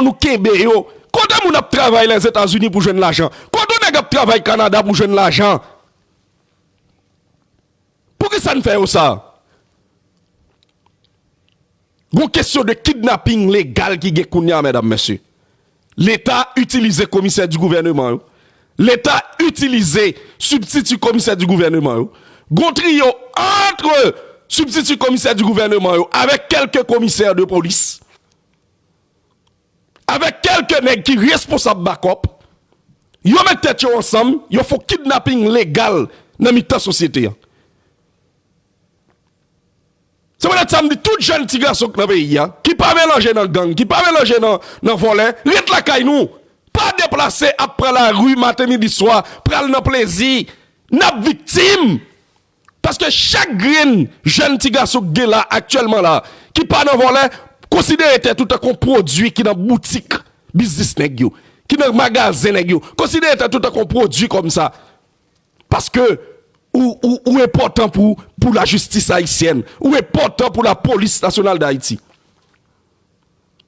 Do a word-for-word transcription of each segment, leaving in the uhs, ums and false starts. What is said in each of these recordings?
nou kenbe yo. Kote moun ap travay Lèzetazini pou jwenn lajan? Kote nèg ap travay Kanada pou jwenn lajan? Poukisa n fè yo sa? Gon kesyon de kidnaping legal ki gen kounye a, medam, mesye. Leta itilize komisè di gouvèneman yo. Leta itilize sibstiti komisè di gouvèneman yo. Gon triyo ant sibstiti komisè di gouvèneman yo avèk kèlke komisè de polis, avèk kèlke nèg ki responsab bakòp. Yo met tèt yo ansanm, yo fè kidnaping legal nan mitan sosyete a. Se poutèt sa m di tout jèn ti gason k nan peyi a, ki pa melanje nan gang, ki pa melanje nan, nan vòlè, ret lakay nou. Pa deplase ap pran lari maten, midi, swa, pral nan plezi. N ap viktim. Paske chak grenn jèn ti gason k gen la, aktyèlman la, ki pa nan vòlè, konsidere tèt ou tankou yon pwodui ki nan boutik biznis nèg yo, ki nan magazen nèg yo. Konsidere tèt ou tankou yon pwodui kòmsa. Paske ou, ou, ou enpòtan pou, pou lajistis ayisyèn. Ou enpòtan pou lapolis nasyonal d Ayiti.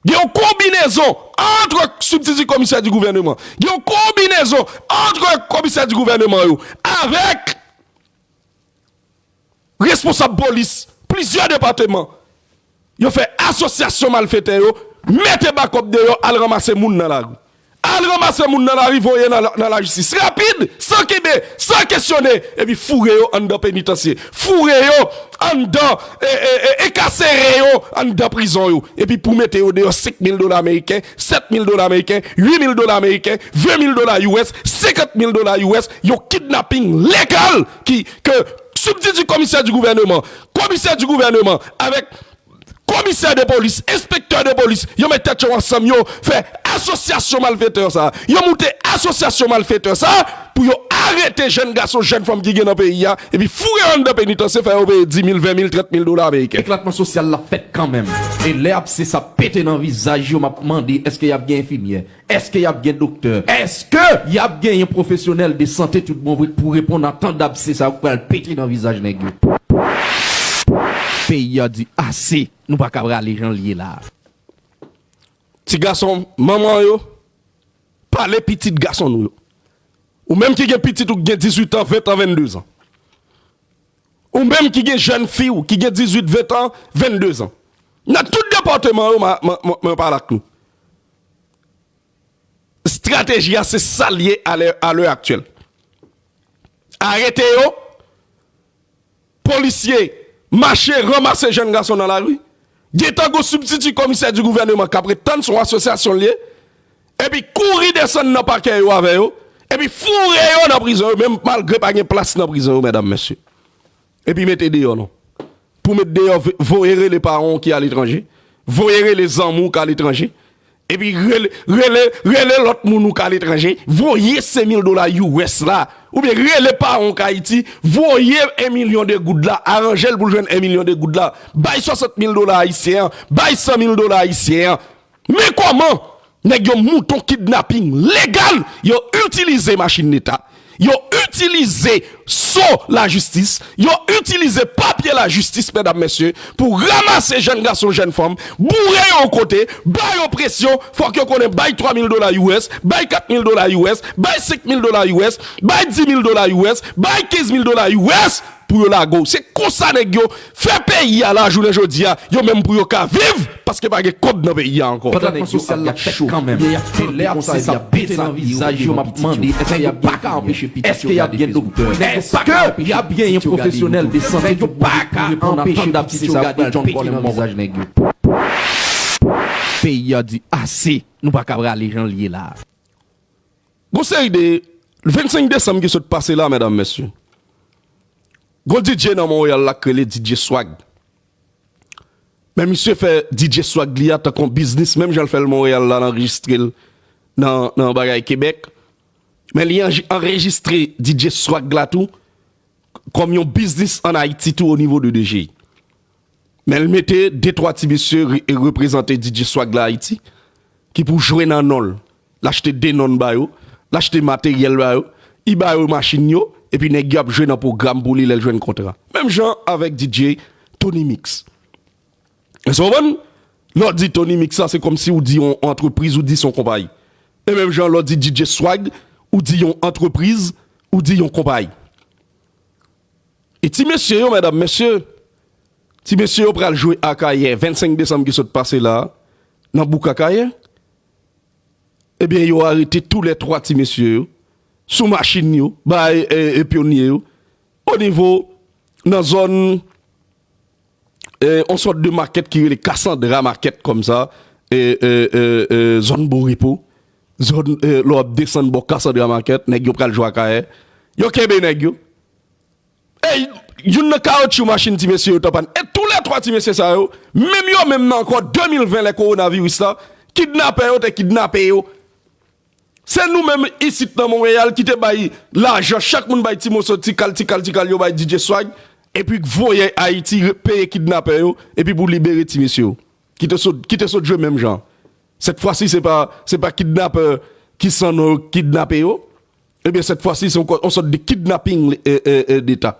Gen yon konbinezon ant sibstiti komisè di gouvèneman. Gen yon konbinezon ant komisè di gouvèneman yo avèk responsab polis plizyè depatman. Yo fè asosyasyon malfetè yo, mete bakòp deyò, al ranmase moun nan lari. Al ranmase moun nan lari, voye nan, nan lajistis. Rapid, san kenbe, san kesyone, epi foure yo anndan penitansye. Foure yo anndan, e, e, e, enkasere yo anndan prizon yo. Epi pou mete yo deyò senk mil dola ameriken, sèt mil dola ameriken, uit mil dola ameriken, ven mil dola U S, senkant mil dola U S, yon kidnaping legal ki, ke sibstiti komisè di gouvèneman, komisè di gouvèneman, avèk komisè de polis, enspektè de polis, yo met tèt yo ansanm, yo fè asosyasyon malfetè sa. Yo moute asosyasyon malfetè sa pou yo arete jèn gason, jèn fanm ki gen nan peyi a, epi foure yo anndan penitansye, fè yo peye dis mil, ven mil, trant mil dola ameriken. Eklatman sosyal la fèt kanmenm. E lè abse sa pete nan vizaj yo, m ap mande, èske y ap gen enfimyè? Èske y ap gen doktè? Èske y ap genyen pwofesyonèl de sante tout bon vre pou reponn a tan dabse sa yo k pral pete nan vizaj nèg yo? Peyi a di ase, nou pa ka prale jan l ye la. Ti gason, manman yo, pale pitit gason nou yo. Ou menm ki gen pitit ou ki gen dizuit an, ven an, venndezan. Ou menm ki gen jèn fi w ki gen dizuit, ven an, venndezan. Nan tout depatman yo, mwen, mwen, mwen, mwen pale ak nou. Estrateji a, se sa l ye a lè, a lè aktyèl. Arete yo, polisye mache ranmase jèn gason nan lari. Gentan gon sibstiti komisè di gouvèneman k ap ret tann, se yon asosyasyon l ye. Epi kouri desann nan pakè yo avè yo. Epi foure yo nan prizon yo, menm malgre pa gen plas nan prizon yo, medam, mesye. Epi mete deyò non. Pou met deyò, v-, voye rele paran w ki aletranje, voye rele zanmi w k aletranje, epi rele, rele, rele lòt moun ou k aletranje, voye senk mil dola U S la, oubyen rele paran w k Ayiti, voye en milyon de goud la, aranje l pou l jwenn en milyon de goud la, bay swasant mil dola ayisyen an, bay san mil dola ayisyen an. Men kòman nèg yo moute yon kidnaping legal, yo itilize machin leta, yo itilize so lajistis, yo itilize papye lajistis, medam, mesye, pou ranmase jèn gason, jèn fanm, boure yo yon kote, ba yo presyon, fòk yo konnen bay twa mil dola U S, bay kat mil dola U S, bay senk mil dola U S, bay dis mil dola U S, bay kenz mil dola U S, pou yo lage w. Se konsa nèg yo fè peyi a la, jounen jodi a, yo menm pou yo ka viv, paske pa gen kòb nan peyi a ankò. Pandan nèg yo ap gade show, e lè abse sa pete nan vizaj yo, m ap mande, èske y ap gen enfimyè? Èske y ap gen doktè? Èske y ap genyen pwofesyonèl de sante ki pou reponn a tan dabse sa yo k pral pete nan vizaj nèg yo? Peyi a di ase, nou pa ka prale jan l ye la. Gon seri de, vennsenk desanm ki sot pase la, medam, mesye. Gon D J nan Monreyal la k rele D J Swag. Men misye fè D J Swag li a tankou yon biznis, menm jan l fè l Monreyal la, l anrejistre l nan, nan bagay Kebèk. Men li anj-, anrejistre D J Swag la tou, kòm yon biznis ann Ayiti tou o nivo de D J. Men l mete de twa ti mesye re-, reprezante D J Swag la Ayiti, ki pou jwe nan non l. L achte de non ba yo, l achte materyèl ba yo, li ba yo machin yo, epi nèg yo ap jwe nan pwogram pou li lè l jwenn kontra. Menm jan avèk D J Tony Mix. Èske w konprann? Lè w di Tony Mix la, se kòmsi w di yon antrepriz, ou di se yon konpayi. E menm jan lè w di D J Swag, ou di yon antrepriz, ou di yon konpayi. E ti mesye yo, medam, mesye, ti mesye yo pral jwe Akayè, vennsenk desanm ki sot pase la, nan bouk Akayè. Ebyen, yo arete toulètwa ti mesye yo, sou machin yo, bay, e, e pyonye yo, o nivo, nan zòn, e, on sòt de makèt ki rele Cassandra Makèt kòmsa, e, e, e, e, zòn Bon Repo, zòn, e, lè w ap desann bò Cassandra Makèt, nèg yo pral jwe Akayè. Yo kenbe nèg yo. E youn nan kawotchou machin ti mesye yo t anpann. E toulètwa ti mesye sa yo, menm yo menm nan ankò de mil ven lè kowonaviris la, kidnapè yo te kidnape yo. Se nou menm isit nan Monreyal ki te bay lajan, chak moun bay ti moso, ti kal, ti kal, ti kal, yo bay D J Swag, epi voye Ayiti re- peye kidnapè yo, epi pou libere ti mesye yo. Ki te sot, ki te sot jwe menm jan. Sèt fwa si se pa, se pa kidnapè ki san non yo kidnape yo. Ebyen, sèt fwa si se yon, yon sòt de kidnaping, e, e, e, deta.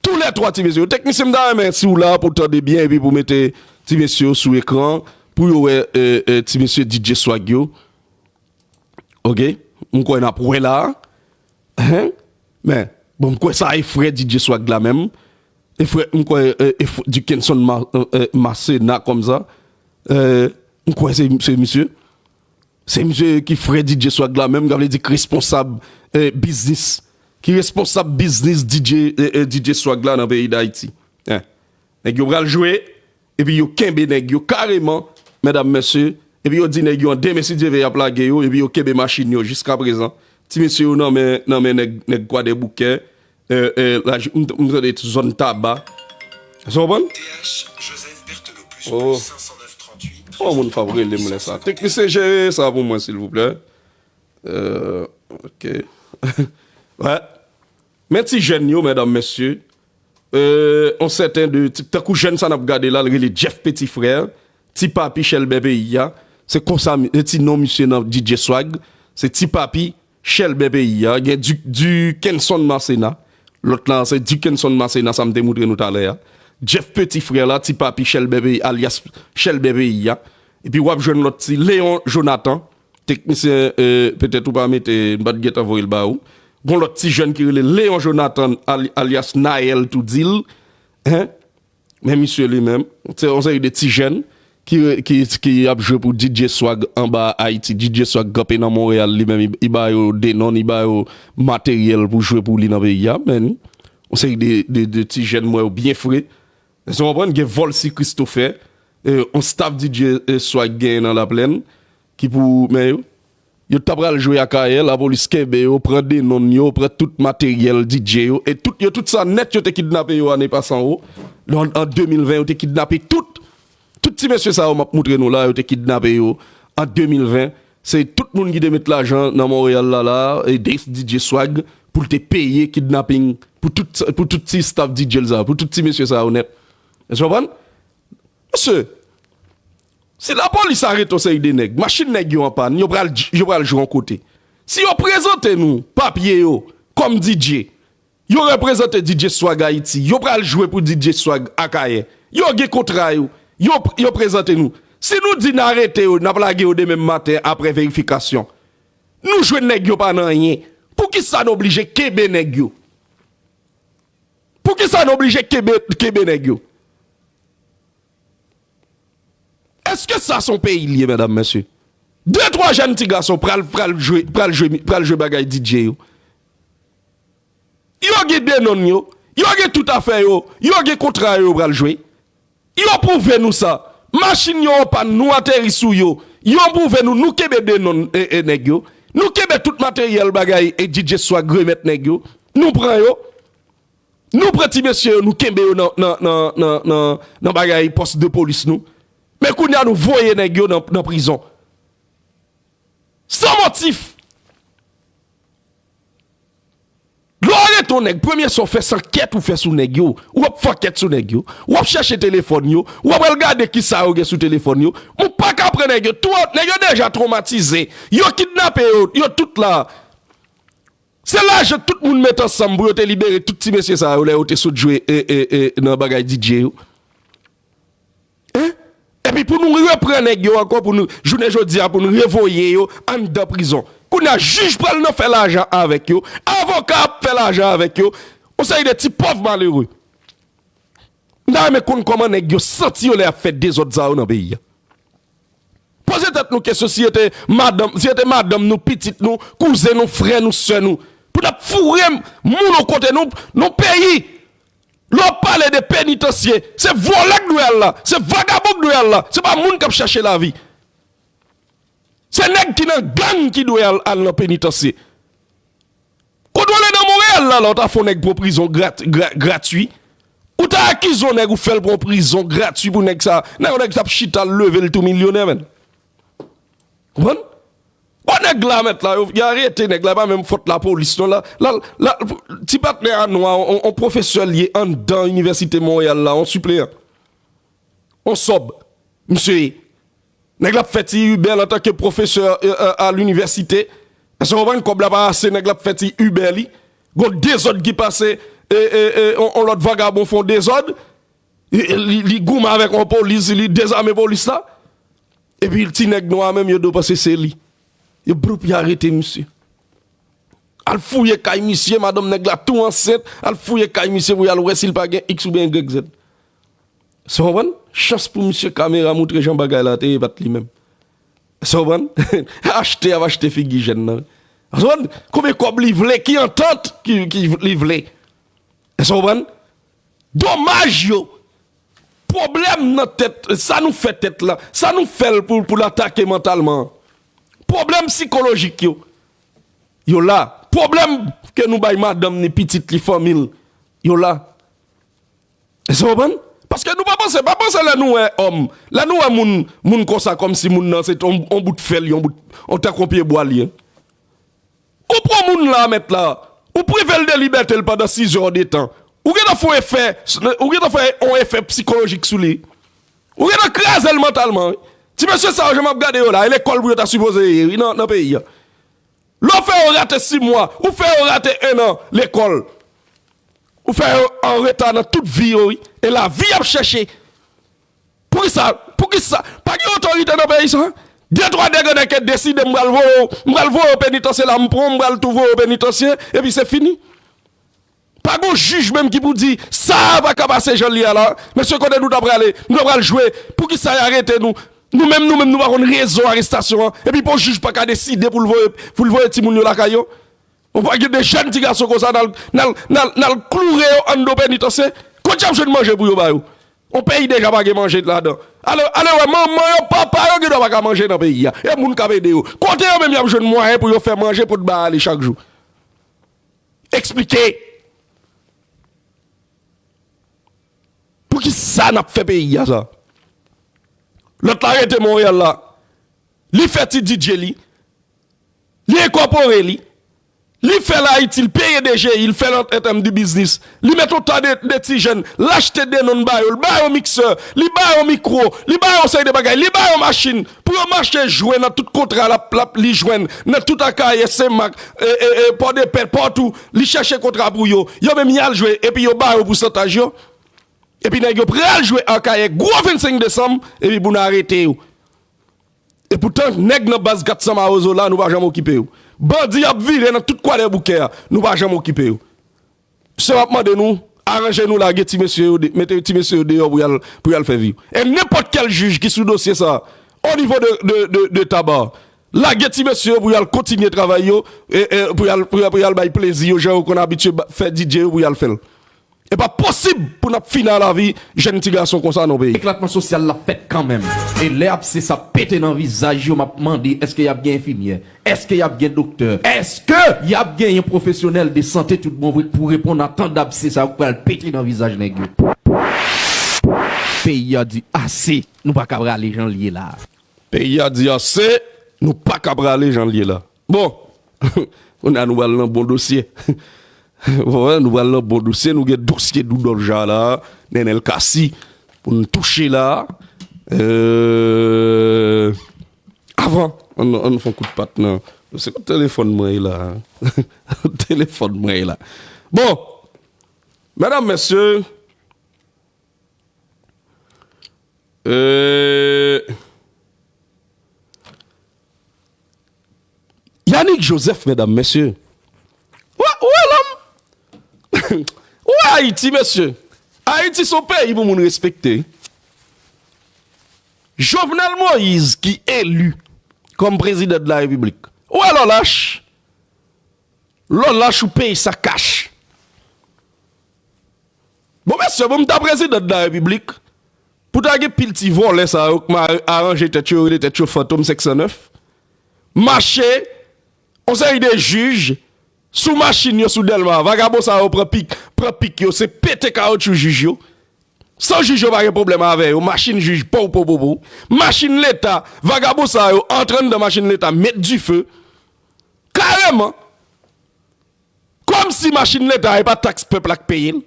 Toulètwa ti mesye yo. Teknisyen, m ta renmen si w la pou w tande byen epi pou w mete ti mesye yo sou ekran pou yo wè, e, e, ti mesye D J Swag yo. Oke? M kwè n ap wè la. Hein? Men, bon, m kwè sa e frè D J Swag la menm. E frè, m kwè, e, e frè Dickenson Ma- e, e, Masena kòmsa. E, m kwè se, se misye. Se misye ki frè D J Swag la menm, sa vle di ki responsab, e, biznis. Ki responsab biznis D J, e, e, D J Swag la nan peyi Dayiti. Hein. Nèg yo pral jwe, epi yo kenbe nèg yo kareman, medam, mesye, epi yo di nèg yo an demen si Dye vle y ap lage yo, epi yo kenbe machin yo jiskaprezan. Ti mesye yo nan men, nan men nèg, nèg Kwadèboukè, e, e, la, m, m tande zòn Taba. Sa w konprann? Oh. Oh, moun fap rele m lè sa. Teknisyen, jere sa pou mwen, silvouplè. E, oke. Wè. Men ti jèn yo, medam, mesye, e, on sèten de, ti- tankou jèn sa n ap gade la, l rele Jeff Petit Frère, Ti Papi Chèlbè peyi a. Se konsa, mi- e ti non misye nan D J Swag. Se Ti Papi Chèlbè peyi a. Gen Du- Dukenson Masena. Lòt la, se Dukenson Masena, sa m te moutre nou talè a. Jeff Petit Frère la, Ti Papi Chèlbè peyi, alyas Chèlbè peyi a. Epi w ap jwenn lòt ti Léon Jonathan. Teknisyen, e, petèt ou pa mete, m pa t gentan voye l ba ou. Gon lòt ti jèn ki rele Léon Jonathan, al- alyas Naël Toudil. Hein? Men misye li menm, se yon seri de ti jèn ki, ki, ki ap jwe pou D J Swag anba Ayiti. D J Swag kanpe nan Monreyal li menm, li, li ba yo denon, li ba yo materyèl pou jwe pou li nan peyi a. Men, yon seri de, de, de ti jèn, m wè yo byen fre. Èske w konprann? Gen Volcy Christopher, e, yon staff D J, e, Swag genyen nan Laplèn, ki pou, men yo, yo ta pral jwe Akayè, lapolis kenbe yo, pran denon yo, pran tout materyèl D J yo, e tout, yo tout sa nèt yo te kidnape yo ane pase an, an, an de mil ven, yo te kidnape tout, tout ti mesye sa yo m ap moutre nou la, yo te kidnape yo an de mil ven. Se tout moun ki te met lajan nan Monreyal la, la, e de D J Swag, pou l te peye kidnaping pou tout, pou tout ti staff D J l sa, pou tout ti mesye sa yo nèt. Èske w konprann? Mesye, si lapolis arete yon seri de nèg, machin nèg yo an pàn, yo pral, yo pral jwe yon kote. Si yo prezante nou papye yo kòm D J, yo reprezante D J Swag Ayiti, yo pral jwe pou D J Swag Akayè, yo gen kontra yo, yo, yo prezante nou. Si nou di n arete yo, n ap lage yo demen maten apre verifikasyon. Nou jwenn nèg yo pa nan anyen. Poukisa n oblije kenbe nèg yo? Poukisa n oblije kenbe, kenbe nèg yo? Èske sa se yon peyi l ye, medam, mesye? De twa jèn ti gason pral, pral jwe, pral jwe, pral jwe bagay D J yo. Yo gen denon yo, yo gen tout afè yo, yo gen kontra yo, yo pral jwe. Yo pwouve nou sa. Machin yo an pàn, nou ateri sou yo. Yo pwouve nou, nou kenbe denon, e, e, nèg yo. Nou kenbe tout materyèl bagay e D J Swag remèt nèg yo. Nou pran yo. Nou pran ti mesye yo, nou kenbe yo nan, nan, nan, nan, nan, nan bagay pòs de polis nou. Men kounye a nou voye nèg yo nan, nan prizon. San motif. Lè w arete yon nèg, premye sa w fè, se ankèt ou fè sou nèg yo. W ap fè ankèt sou nèg yo. W ap chèche telefòn yo. W ap al gade kisa yo gen sou telefòn yo. Ou pa ka pran nèg yo. Twò, nèg yo deja twomatize. Yo kidnape yo. Yo tout la. Se lajan tout moun met ansanm pou yo te libere tout ti mesye sa yo lè yo te sot jwe, e, e, e, nan bagay D J yo. Hein? Epi pou nou reprann nèg yo ankò, pou nou, jounen jodi a, pou nou revoye yo anndan prizon. Kounye a, jij pral nan fè lajan avèk yo, avoka ap fè lajan avèk yo, yon seri de ti pòv malere. M ta renmen konn kòman nèg yo santi yo lè y ap fè dezòd sa yo nan peyi a. Poze tèt nou kesyon, si yo te madanm, si yo te madanm nou, pitit nou, kouzen nou, frè nou, sè nou, pou n ap foure moun yon kote nou, nou peyi. Lè w ap pale de penitansye, se vòlè k dwe al la, se vagabon k dwe al la, se pa moun k ap chache lavi. Se nèg ki nan gang ki dwe al, al nan penitansye. Kote w ale nan Monreyal la, la w ta fè yon nèg pran prizon grat, gra, gratwi. Ou ta akize yon nèg ou fè l pran prizon gratwi pou nèg sa. Nèg, yon nèg t ap chita l leve l tou milyonè, menn. Konprann? Bon, nèg la, mèt la, yo, yo arete nèg la, pa menm fòt lapolis, non, la, la, la, ti patnè a nou a, on, on pwofesè l ye anndan Inivèsite Monreyal la, on sipleyan. On sòb. Misye ye. Nèg la ap fè ti Uber l antanke pwofesè, e, e, a linivèsite. Èske w konprann? Kòb la pa ase, nèg la ap fè ti Uber li. Gon dezòd ki pase, e, e, e, on, on lòt vagabon fè on dezòd. Li, li, li goumen avèk on polis, li dezame polis la. Epi ti nèg nwa menm yo do panse se li. Yo bloup, yo arete misye. Al fouye kay misye, madanm nèg la tou ansent, al fouye kay misye pou y al wè si l pa gen X oubyen Y Z. Sa w konprann? Chans pou misye kamera moutre jan bagay la te ye, pa t li menm. Sa w konprann? Achte, y ap achte figi jèn nan. Sa w konprann? Konbyen kòb li vle, ki antant ki, ki li vle. Sa w konprann? Domaj yo, pwoblèm nan tèt, sa nou fè tèt la, sa nou fè l pou, pou l atake mantalman an. Pwoblèm sikolojik yo, yo la. Pwoblèm ke nou bay madanm ni pitit li, fanmi l, yo la. Èske w konprann? Paske nou pa panse, pa panse lè nou wè òm, lè nou wè moun, moun konsa kòmsi moun nan se on, on bout fè l ye, on bout, on tankou on pye bwa l ye. Ou pran moun la, mèt la, ou prive l de libète l pandan sizè de tan. Ou gentan fè on efè, ou gentan fè on efè sikolojik sou li. Ou gentan kraze l mantalman, wi. Ti mesye sa yo, jan m ap gade yo la, e lekòl pou yo ta sipoze ye, wi, nan, nan peyi a. Lè w fè yo rate sis mwa, ou fè yo rate en an lekòl. Ou fè yo an reta nan tout vi yo, wi. E lavi y ap chèche. Poukisa, poukisa, pa gen otorite nan peyi sa? De twa degrenn ke deside m pral voye w, m pral voye w penitansye la, m pran w, m pral tou voye w penitansye, epi se fini. Pa gon jij menm ki pou di, sa a pa ka pase jan l ye a la. Mesye, kote nou ta prale? Nou ta pral jwe. Poukisa y arete nou? Nou menm, nou menm, nou pa konn rezon arestasyon an. Epi pou jij pa ka deside pou l voye, pou l voye timoun yo lakay yo. Ou pa gen de jèn ti gason konsa, n al, n al, n al, n al kloure yo anndan penitansye. Kot y ap jwenn manje pou yo ba yo? On peyi deja pa gen manje ladan. Ale, ale wè, manman yo, papa yo, gendwa pa ka manje nan peyi a. E moun k ap ede yo. Kote yo menm y ap jwenn mwayen pou yo fè manje pou t ba ale chak jou? Eksplike. Poukisa n ap fè peyi a sa? Lòt la rete Monreyal la. Li fè ti D J li. Li enkòpore li. Li fè l Ayiti, li peye D G I, li fè l an, an tèm de biznis. Li met on ta de, de ti jèn, l achte de non ba yo, li ba yo miksè, li ba yo mikwo, li ba yo seri de bagay, li ba yo machin. Pou yo mache jwe nan tout kontra l ap, l ap, li jwenn, nan tout Akayè, Senmak, e, e, e, Pòdepè, patou, li chèche kontra pou yo. Yo menm y al jwe, epi yo ba yo pousantaj yo. Epi nèg yo pral jwe Akayè, gwo vennsenk desanm, epi pou n arete yo. Epoutan, nèg nan baz kat san Mawozo la, nou pa janm okipe yo. Bandi ap vire nan tout kwadèboukè a, nou pa janm okipe yo. Se m ap mande nou, aranje nou, lage ti mesye yo, de- mete ti mesye yo deyò pou y al, pou y al fè vi yo. E nenpòt kèl jij ki sou dosye sa a, o nivo de, de, de, de Taba, lage ti mesye yo pou y al kontinye travay yo, e, e, pou y al, pou y al, pou y al bay plezi yo, jan yo konn abitye ba- fè D J yo pou y al fè l. E pa posib pou n ap fini a lavi jèn ti gason konsa nan peyi. Eklatman sosyal la fèt kanmenm. E lè abse sa pete nan vizaj yo, m ap mande, èske y ap gen enfimyè? Èske y ap gen doktè? Èske y ap genyen pwofesyonèl de sante tout bon vre k pou reponn a tan dabse sa yo k pral pete nan vizaj nèg yo? Peyi a di ase, nou pa ka prale jan l ye la. Peyi a di ase, nou pa ka prale jan l ye la. Bon, kounye a nou pral nan bon dosye. Bon, nou pral nan bon dosye, nou gen dosye Doudòl Ja la, Nenel Cassy, pou n touche la. Euh, avan, ann, ann fè yon kout pat nan. Se kot telefòn mwen ye la? Telefòn mwen ye la. Bon, medam, mesye, Euh, Yanick Joseph, medam, mesye. Ou wè, ou wè lòm? Ou wè Ayiti, mesye? Ayiti se yon peyi pou moun respekte. Jovenel Moïse ki eli kòm prezidan de la repiblik. Ou wè lè w lach? Lè w lach ou peye sa kach. Bon, mesye, bon, m ta prezidan de la repiblik, pou ta gen pil ti vòlè sa yo k ma-, aranje tèt yo, rele tèt yo Fantom senk san nèf, mache, yon seri de jij, sou machin yo, sou Dèlma, vagabon sa yo pran pik, pran pik yo, se pete kawotchou jij yo. San jij yo pa gen pwoblèm avè yo, machin jij, pow, pow, pow, pow. Machin leta, vagabon sa yo antre anndan machin leta, met dife. Kareman. Kòmsi machin leta e pa taks pèp la k peye l.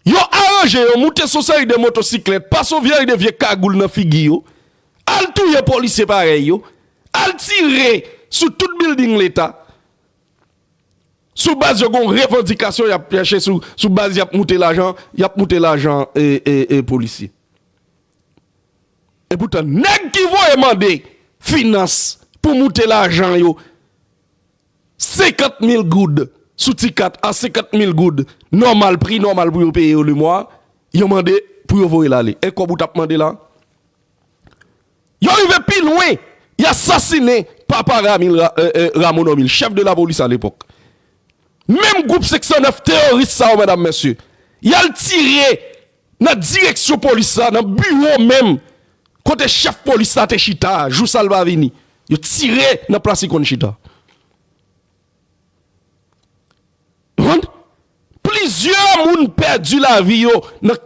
Yo aranje yo, moute sou seri de motosiklèt, pase yon seri de vye kagoul nan figi yo, al touye polisye parèy yo, al tire sou tout bilding leta. Sou baz yo gon revandikasyon y ap chèche sou, sou baz y ap moute lajan, y ap moute lajan e, e, e polisye. Epoutan, nèg ki voye mande finans pou moute lajan yo, senkant mil goud sou ti kat a senkant mil goud, nòmal, pri nòmal pou yo peye yo lemwa, yo mande pou yo voye l ale. E kòb ou t ap mande la? Yo rive pi lwen, y asasinen papa Ramil Ra-, e, e, Rameau Normil, chèf de lapolis alepòk. Menm gwoup senk san nèf teworis sa yo, medam, mesye, y al tire nan direksyon polis la, nan biwo menm, kote chèf polis la te chita a, jou sa l pa vini. Yo tire nan plas li konn chita. Konprann? Plizyè moun pèdi lavi yo nan